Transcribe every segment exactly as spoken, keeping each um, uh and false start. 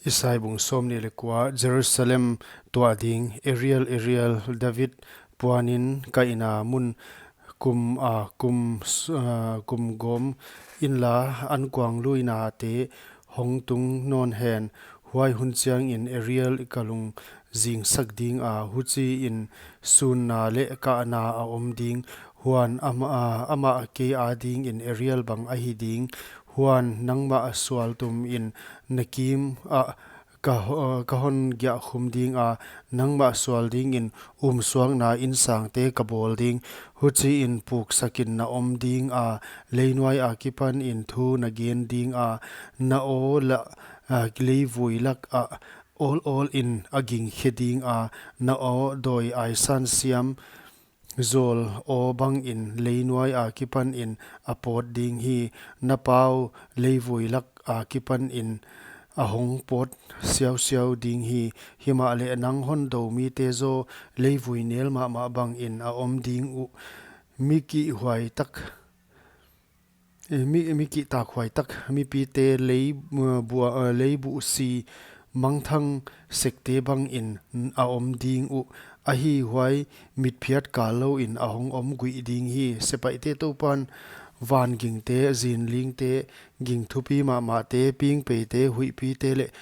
Isai bung sawmnih leh kua. Jerusalem tuah ding. Ariel, Ariel, David puanin ka ina mun, kum a kum s-, a, kum gawm inla, ankuangluinate hong tung nawn hen. Huai hun chiangin Ariel ka lungzingsak dinga, huchiin sunna leh kahna a om ding. Huan ama, a, amah kei adingin Ariel bang ahi ding. Huan nangmah sual tumin na kimah ka ho-, ka hon giahkhum dinga, nangmah sual dingin umsuakna insangte ka bawl ding. Huchiin puksakin na om dinga, leinuai akipanin thu na gen dinga, na aw lah, a, leivui lakah awlawlin a gingkhe dinga, na aw dawi aisan siam zawl aw bangin leinuai akipanin a pawt ding hi. Na pau leivui lak akipanin a hong pawt siausiau ding hi. Himahleh nang hon dou mite zaw leivui nel mahmah bangin a om ding uh. Mi kihhuai tak, eh, mi, mi kihtakhuai tak mipite lei, eh, bua, eh, leibuhsi mangthang sekte bangin a om ding uh. Ahi, huai mitphiat kal louin a hong om guih ding hi. Sepaihte Toupan van gingte, zinlingte, ging thupi mahmahte, pingpeite, huihpite leh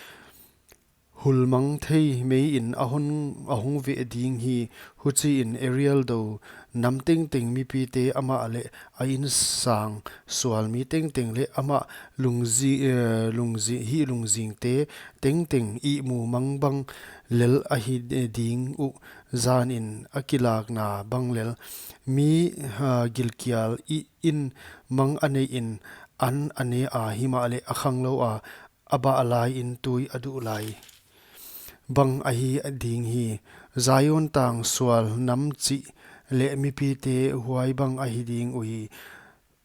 hulmang thei meiin a hon, a hong veh ding hi. Huchiin Ariel dou nam tengteng mipite, amah leh a insang sual mi tengteng leh amah lungzi-, eh, lungzi-, hih lungzingte tengteng ihmu mang bang lel ahi ding uh. Zanin a kilakna bang lel. Mi, ha, gilkial in mang a neiin an a ne a, himahleh a khangloua, a bah laiin tui a duh lai bang ahi ding hi. Zion tang sual nam chih leh mipite huai bang ahi ding uhi.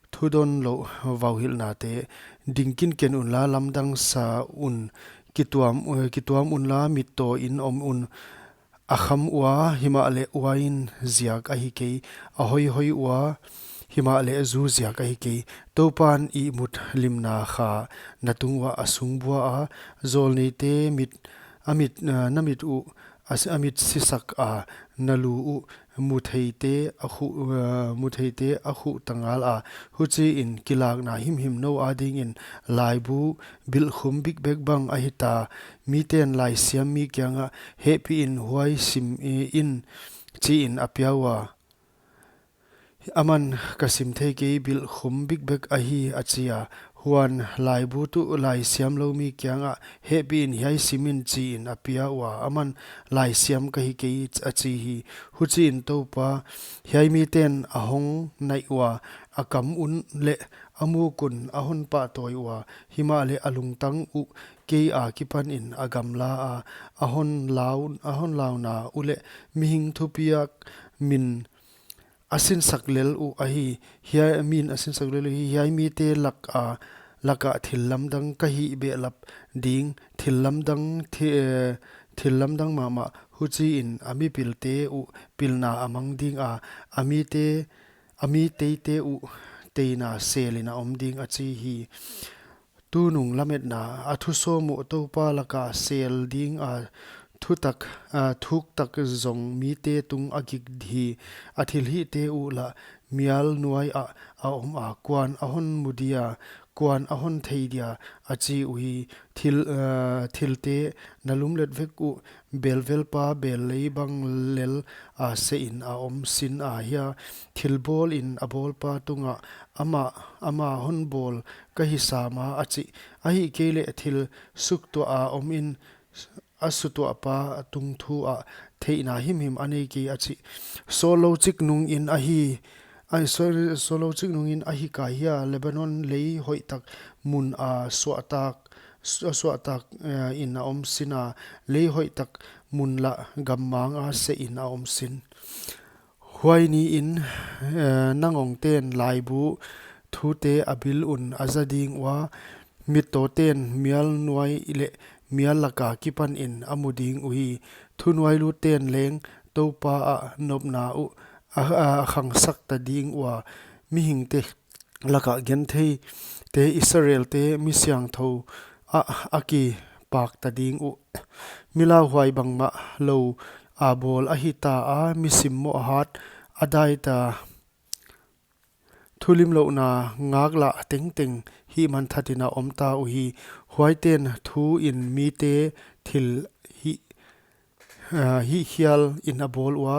Thudon louh vauhilhnate. Dingkinken unla, lamdang sa un, kituam, eh, kituam unla, mittawin om un. A kham ua, himahleh uain ziak ahi kei. A hoihoi ua, himahleh zu ziak ahi kei. Toupan ihmut limna kha na tung uah a sungbua a. Zawlneite mit, a mit, eh, na mit uh, a si-, a mit sisak a, na lu uh, mutheite a khuh, eh, mutheite a khuh ta ngal a. Huchiin kilakna himhim nou adingin laibu bilhkhum bikbek bang ahi ta. Miten laisiam mi kiangah, hehpihin huai sim, eh, in, chiin a pia ua. Aman, ka sim thei kei, bilhkhum bikbek ahi, a chi a. Huan laibu tuh laisiam lou mi kiangah, hehpihin hiai simin, chiin a pia ua. Aman, laisiam ka hi kei, a chi hi. Huchiin Toupa, hiai miten a hong naih ua, a kam un leh a muk un a hon pahtawi ua. Himahleh a lungtang uh kei akipanin a gamla a. A hon lau, a hon launa uleh mihing thupiak min a sinsak lel uh ahi. Hiai min a sinsak lel uh hi. Hiai mite laka, laka thillamdang ka hih behlap ding, thillamdang thi-, eh, thillamdang mahmah. Huchiin a mipilte uh pilna a mang ding a, a mite, a miteite uh teina selin a om ding, a chi hi. Tunung lametna. A thu sawm uh Toupa laka sel dinga thutak, a, thuktak zong mite tung a gik hi. A thilhihte uh lah mial nuaiah a om a, kuan a hon mu dia, kuan a hon thei dia, a chi uhi. Thil, a, thilte na lumlet vek uh, belvelpa bellei bang lel a sehin a om sin a hia. Thilbawlin a bawlpa tungah, amah, ama hon bawl ka hi sam a, a chi. Ahihkeileh thil suktuah a omin, a sutuahpa tungthu ah theihna himhim a nei kei, a chi. Sawtlou chik nungin ahi, ai, sawl-, sawtlou chik nungin ahi ka hia, Lebanon lei hoihtak mun a suahtak, su-, suahtak, eh, in a om sin a, lei hoihtak mun lah gammang a sehin a om sin. Huai niin, eh, nangongten laibu thute a bil un a za ding ua, mittawten mial nuai leh mial laka kipanin a mu ding uhi. Thunuailutten leng Toupa ah nopna uh a, a, a khangsak ta ding ua, mihingte lakah gentheite, Israelte mi siangthou ah a ki pakta ding uh. Mi lauhuai bangmahlou a bawl a hita a, mi simmoh hat a daita, thulimlouhna ngaklah tengteng hihmanthatin a omta uhi. Huaiten thuin mite thil hih, hihkhialin a bawl ua,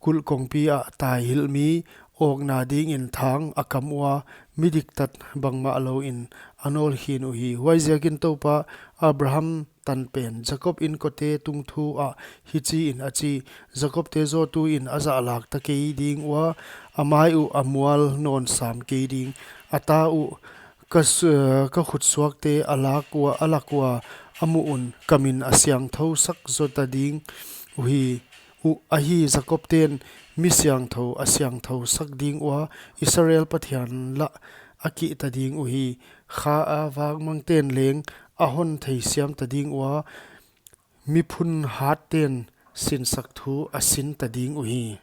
kulh kongpi ah taihilhmi awkna dingin thang a kam ua, mi diktat bangmahlouin a nawlkhin uhi. Huaiziakin Toupa Abraham tanpen Jakob inkote tungthu ah hichiin a chi: Jakobte zaw tuin a zahlakta kei ding ua, a mai uh a mual nawn sam kei ding. A ta uh ka khutsuakte a lak ua a muh un ka min a siangthousak zota ding uh, ahi, Jakobten mi siangthou a siangthousak ding ua, Israel Pathian lah a kihta ding uhi. Kha a vakmangten leng a hon theisiamta ding ua, miphun hatten sinsak thu a sinta ding uhi.